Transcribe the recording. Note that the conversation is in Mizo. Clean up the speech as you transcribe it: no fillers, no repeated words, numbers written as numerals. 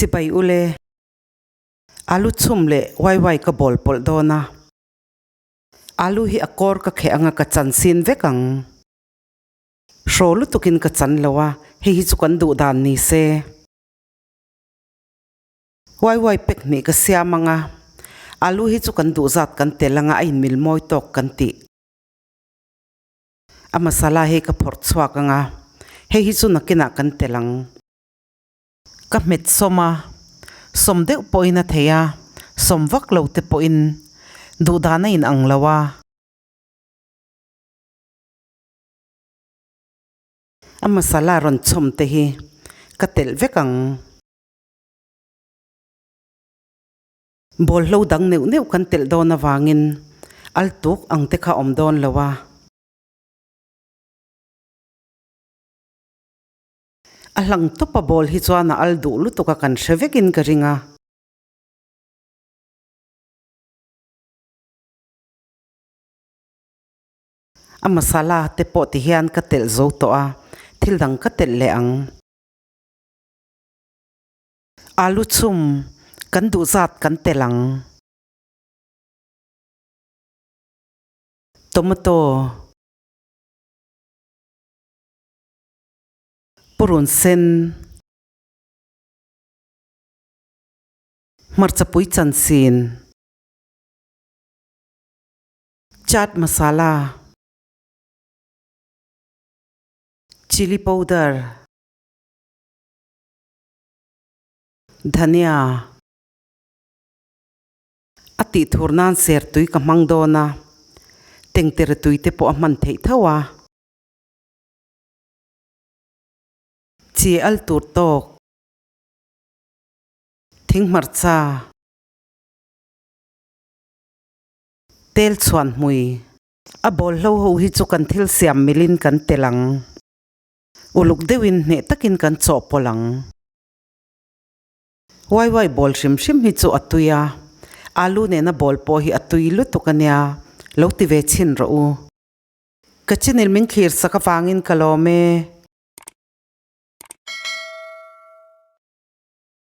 Chibai ule. Alu chhum leh waiwai ka bawl pawlh dawn a. Alu hi a kawr ka kheh anga ka chan sin vek ang. Hraw lutukin ka chan lo a, hei hi chu kan duh dan ni se. Waiwai pek hnih ka siam anga, alu hi chu kan duh zat kan tel anga a inmil mawi tawk kan tih. A masala hi ka phawrh chhuak anga, hei hi chu nakinah kan tel ang. Ka hmet sawm a, sawm deuh pawhin a thei a, sawm vak lo te pawhin duh dan a inang lo a. A masala rawn chhawm te hi ka telh vek ang. Bawlhlo dang neuh neuh kan telh dawn avangin al tuk ang te kha awm dawn lo a. A hlang tawp a bawl hi chuan a al duh lutuk a kan hre vekin ka ring a. A masala te pawh ti hian ka telh zo tawh a, thil dang ka telh leh ang. Alu chhum kan duh zat kan telh ang. Tomato. Purun sen, hmarchapui chansin, chaat masala, chilli powder, dhania, a tih thur nan ser tui ka hmang dawn a, tengtere tui te pawh a hman theih tho a. Chi al tur tawk. Thing hmarcha. Tel chhuan hmui. A bawlhlo ho hi chu kan thil siam milin kan tel ang. Uluk deuhin hneh takin kan chawhpawlh ang. Waiwai bawl hrim hrim hi chu a tui a, alu nena bawl pawh hi a tui lutuk a nia, lo ti ve chhin rawh u. Ka chinil min thlir sak avangin ka lawm e.